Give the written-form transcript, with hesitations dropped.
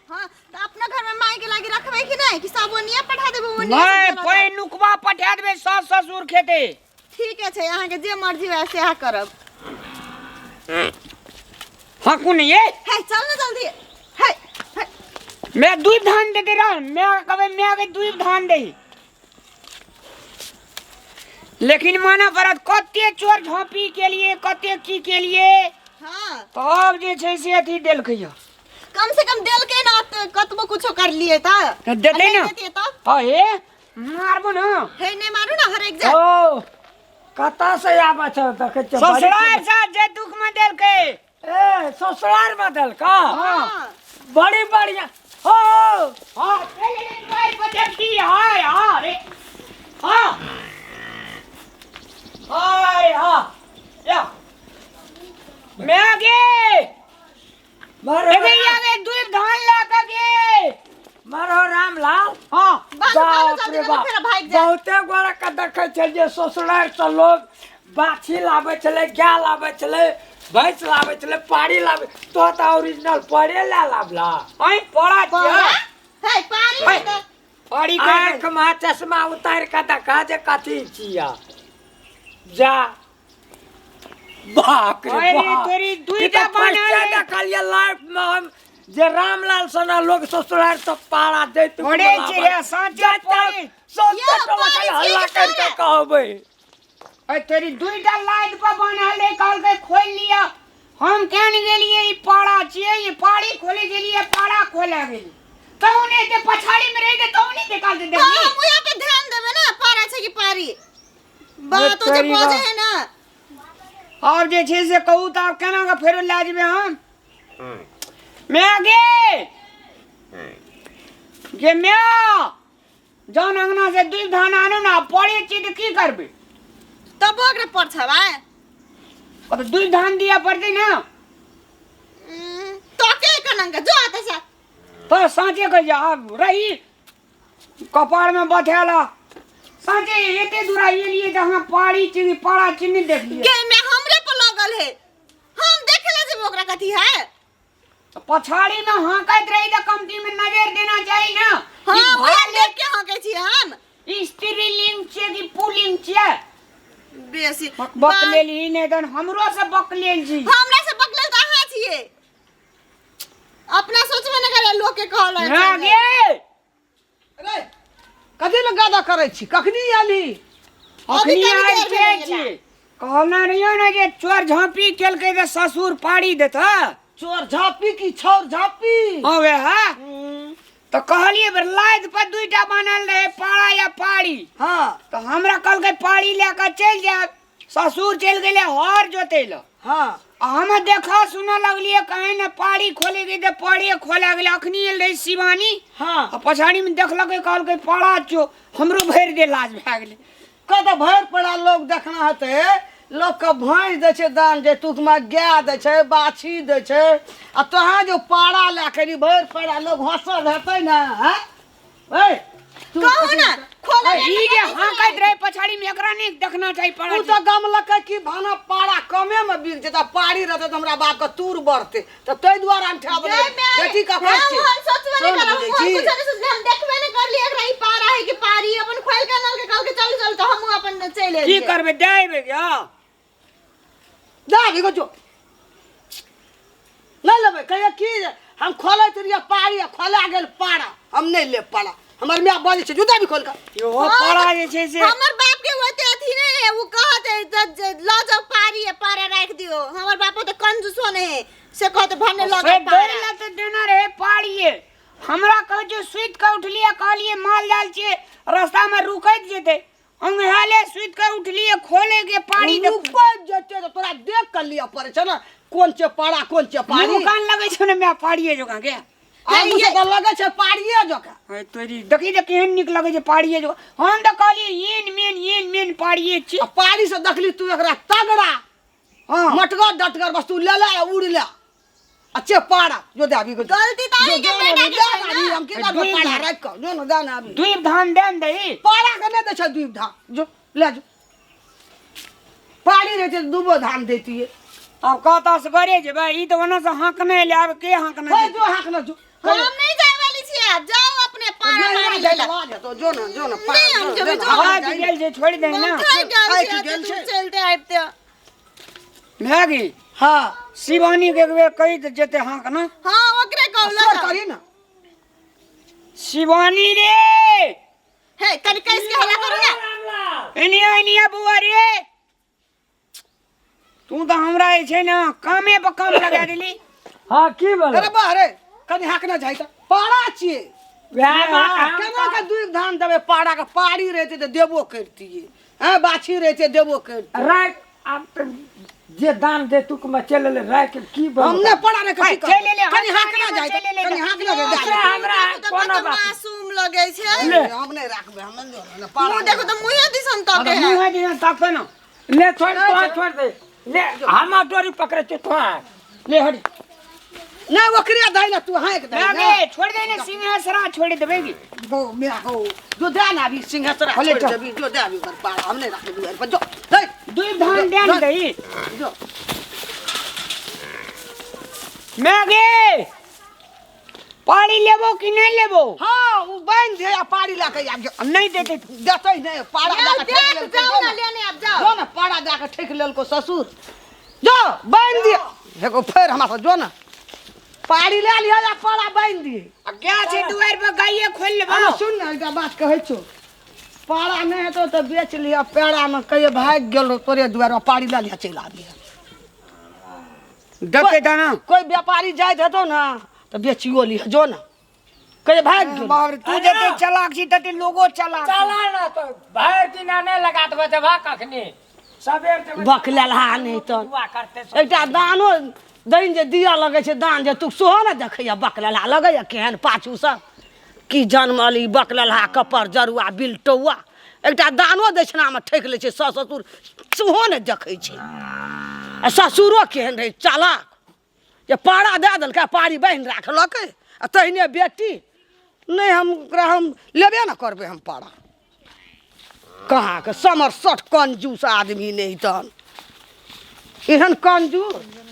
हाँ तऽ अपना घर में माय के लागी रखबै कि नहीं कि सब ओनिया पठा देबै ओनिया नहीं पहिनुकबा पठा देबै सास ससुर खेते। ठीक छै, अहाँके जे मर्जी हुए सएह करब। हाँ कोन ये? हे चल ना जल्दी। हे हे मैं दूध धान दे दे रहा, मैं कबे मैं के दूध धान दे। लेकिन माना पड़त कते चोर झांपी के लिए कते की के लिए। हाँ। तब जे छै से अथी देलकै यऽ। कम से कम देलकै ना तऽ कतबो कुछो कर लिए तऽ। तऽ देतै ना। नहीं देतियै तब? हाँ, हे, मारबो ना। हे, नहीं मारू ना, हरेक जाय। ओ, कतऽ से आबै छौ? देखै छियै बड़ी ससुराल से जे दुख में देलकै। ए, ससुराल में देलका? हाँ। बड़ी बढ़िया। हो। हाँ, चलि गेलै दुआरि पर देखी, हाय, हाँ, रे। हाँ। हाय, हाँ। या। मैं गे। मारो। एगे आगे दूध धान ला के गे। मारो रामलाल। हाँ। बालू, बालू, बाप जल्दी रे जल्दी बाप। फेर भागि जाए। बहुते गोरा के देखै छै जे ससुराल से लोग बाछी लाबै छलै, गाय लाबै छलै, भैंस लाबै छलै, पाड़ी लाबै, तो तऽ ओरिजिनल पड़े लै लाबला। ऐ पड़ा पड़ा? छियै। हे, पाड़ी ऐ, तऽ पाड़ी के आँख में चश्मा उतारि कऽ देखा जे कथी छियै। जा। बाप रे अरे बाप। तोरी ई दुइटा तऽ फर्स्टे बनल है। देखलियै लाइफ में हम जे रामलाल सना लोग ससुराल से पाड़ा दैत पड़े छै रे, साँचे पड़े। सोचते यौ, टोला पाड़ी खाली हल्ला छियै कि करि कऽ पाड़ा? कहबै। अरे तोरी दुइटा लाइट पर बनल है, कहलकै खोलि लिअ। हम केहन गेलियै ई पाड़ा छियै, ई पाड़ी खोले गेलियै, पाड़ा खोले गेलियै। तहुने जे पछाड़ी में रहि गेल, तहुने देखा दे हाँ, देखली। हम उहे पे ध्यान देबै ना, पाड़ा छै कि पाड़ी। बात ओ जे तोरी बजै बा। है ना। आब जे छै से कहू तऽ आब केना कऽ फेरो लए जेबै हम? मैं गे। गे मैं। जौन अंगना से दूध धान आनू ना, पड़े छी तऽ की करबै? तब ओकरा परछबै। अब दूध धान दिया पड़तै ना। तो के कनंग जो आते से। तो साँचे कह जा, आब रही कपार में बथेला। साँचे एते दूरा एलिए तऽ अहाँ पाड़ी चिन्ह, पाड़ा चिन्ह देखलिए। गे में हमरे पर लगल है, हम देखे ला जेबै ओकरा कथी है। पछाड़ी में हाँकैत रही तऽ कमती में नजर देना चाही ना। हाँ, ई वएह भाले देख के हाँकै छी हम। स्त्रीलिंग छियै कि पुलिंग छियै? बेसी बकलेल ही नहि तहन हमरो से बकलेल छी। हमरा से बकलेल तऽ अहाँ छियै। अपना सोचबे नहि करे लोक के कहल है। ना गे। अरे कथी लए गादा करै छी? कखनी आली? अखनी अभी कनी आयल देर छै भेलै छी। कहने रहियो ने जे चोर झाँपी केलकै तऽ ससुर पाड़ी देतऽ। चोर झाँपी की छौर झाँपी? हाँ वएह। तऽ कहलियै बेर लादि पर दुइटा बनल रहै पाड़ा या पाड़ी। हाँ। तऽ हमरा कहलकै पाड़ी लए कऽ चलि जायब। ससुर चलि गेलै हर जोतै लए। हाँ। आ हम देखा सुनऽ लगलियै कहीं ने पाड़ी खोले गेलै तऽ पाड़िए खोला गेलै। अखनी एल रहै शिवानी। हाँ। आ पछाड़ी में देखलकै कहलकै पाड़ा चो, हमरो भरि दे लाज भए गेलै। कतऽ भरि पड़ा लोग देखना हेतै, लोग के भैंस दै छै दान जे तुकमा गाय दै छै बाछी दै छै, आ तोहाँ जो पाड़ा लए के एली भरि पड़ा लोग हँसल हेतै ने, हैं? ऐ, तू कहू ना, खोला ई जे हाँकैत रहे पछाड़ी में एकरा नहीं देखना चाही पाड़ा। उ तऽ गमलकै कि भाना पाड़ा कमे में बिक जेतै, पाड़ी रहतै तऽ हमरा बाप के तूर बढ़तै, तऽ ताहि दुआरे अंठा बनै। जय माय। बेटी के हम कहै छी। हम सोचबे नहीं सुन, करब, बुझै हम छी? कुछो नहीं सोचलियै, हम देखबे नहीं करलियै एकरा ई पाड़ा है कि पाड़ी, अपन खोलि के आनलकै, कहलकै चलू चलू, तऽ हमहूँ अपन चलि की एलियै। करबै, दए एबै गे? जा अभी जो। नहि लेबै, कहिया की जे हम खोलैत रहियै पाड़ी आ खोला गेल पाड़ा, हम नहि लेब पाड़ा, हमर माय बजै छै जुता भी खोल कऽ। यो हाँ, पाड़ा जे छै से हमर बाप के ओते अथी नहीं है, उ कहत है, लऽ जाओ पाड़ी आ पाड़ा राखि दियौ। हमर बापो तऽ कंजूसो नहीं है, से कहत भने लऽ से जाओ पाड़ा। दै लए तऽ देना रहे पाड़िए। हमरा कहै छै सुति कऽ उठलियै, कहलियै माल जाल छियै, रास्ता में रुकैत जेतै। अंगहाले सुति कऽ उठलियै, खोले के पाड़ी देख- रुकैत जेतै तऽ तोरा देख कऽ लिअ पड़ै छै ने, कोन छै पाड़ा कोन छै पाड़ी। मुँह कान लगै छौ ने माय पाड़िए जकाँ के? आगू से तऽ लगै छै पाड़िए जकाँ। हे तोरी, देखी तऽ केहन नीक लगै छै पाड़िए जकाँ। हम तऽ कहलियै एन मेन एन मेन पाड़िए छी। आ पाड़ी से देखली तू एकरा तगड़ा। हाँ। मटगर डटगर बस तू ले ले आ उड़ ले। अच्छे पाड़ा जो दे अभी को। गलती तो जो अहीं के दे बेटा ना, के दे छै ना ना। अभी, हम की करबै दुई पाड़ा धान। राखि कऽ, जो ना, दे ना अभी। दुई धान दे ने दही। पाड़ा के नहि दै छै दुई धान, जो ले जो। पाड़ी रहै छै तऽ दूबो धान दैतियै। आब कहता असगरे जेबै ई तऽ ओना से हाँकने एलै आब के हाँकने हे जेतै? जो हाँक न जो हम नहीं जाए वाली छी आब जाओ अपने पारा नहीं, पारी नहीं, ले ला ला ले तो जो ना जो ना नहीं, हम जेबै, जो। आवाज गेल छै छोड़ि दे ना हम थाकि गेल थाकि छी गेल तू छै। चलते आबिते भए गेल हाँ शिवानी के एक बेर कहि दे जेतै हाँक ना हाँ ओकरे कहू सर ला करी ना शिवानी रे हे कनि कैस के हल्ला करू ना एनिया एनिया बौआ रे तू तऽ हमरा जे छै ने कामे पर काम लगा देली हाँ की बोलो अरे बा रे कनी हाक ना जाई त पाड़ा छिए वएह बात हम केना के दुई धान देबै पाड़ा के पाड़ी रहते तऽ देबो करतिए हैं बाछी रहते देबो करतिए राख आब तऽ जे दान दे तुक में चल एलै राख के की बोलो हम नहि पाड़ा रे कथी चलि एलै, कनी हाक ना जाई चलि एलै। कनी हाक ना जाई हमरा हमरा तऽ कोनो कत बात नहीं। मासूम लगै छै ले हम नहि राखबै हम नहि पाड़ा मुँह देखो तऽ मुँहे दिसन तके है मुँहे दिसन ताकतै ना ले छोड़ तो छोड़ दे ले हम डोरी पकड़े छी तो ले हट नहि ओकरे दही ना तू हाँक दही ना गे छोड़ दे ने सिंहेश्वरा छोड़ देबै की गो मेरा हो जो दे ना अभी सिंहेश्वरा खोले छोड़ चल। देबी जो दे अभी ओकर पाड़ा हम नहि राखबै दुआरि पर जो दे दुई धान दे ने दही जो मैं गे पानी लेबो कि नहीं लेबो हाँ उ बांध दे आ पाड़ी लए के आबि जो नहीं देते देतै नहि पाड़ा दए के ठेक देख लेलकै जाओ जो ना ना। लेने आब जाओ जो ना पाड़ा दए के ठेक लेलको ससुर जो बांध दिए हेको फेर हमरा से जो ना पाड़ी ले लिह आ पाड़ा बांध दिए आ क्या छै दुआर पर गाइये खोल लेबो आ सुन ना एकटा बात कहै छौ पाड़ा नहि हेतौ तऽ बेच लिह पेड़ामे कहियो भागि गेल रहो तोरे दुआर पाड़ी लए लिह चलि आबिह देते ता ना कोई व्यापारी जाइत हेतौ ना तऽ बेचियो लिह जो ना कहियो भागि गेल बाप रे तू जते चलाक छी तते लोगो चलाक छै। चला ना तो भर दिन नहीं लगा देबे जबा कखनी सबेर जेबै बकलेलहा नहि तऽ दुआ करते सब। एकटा दानो दैन जे दिअ लगै छै दान जे तू सेहो ने देखैया बकलेलहा लगैया केहन पाछू सब की जनमल ई बकलेलहा कपर जरुआ बिलटौआ एकटा दानो दक्षिणामे ठकि लै छै सास ससुर सेहो ने देखै छै आ ससुरो केहन रहै चालाक जे पाड़ा दए देलकै पाड़ी बान्हि राखलकै आ तहिने बेटी नहि हम ओकरा हम लेबे ने करबै हम पाड़ा कहाँके समरसठ कंजूस आदमी नहि तहन एहन कंजूस।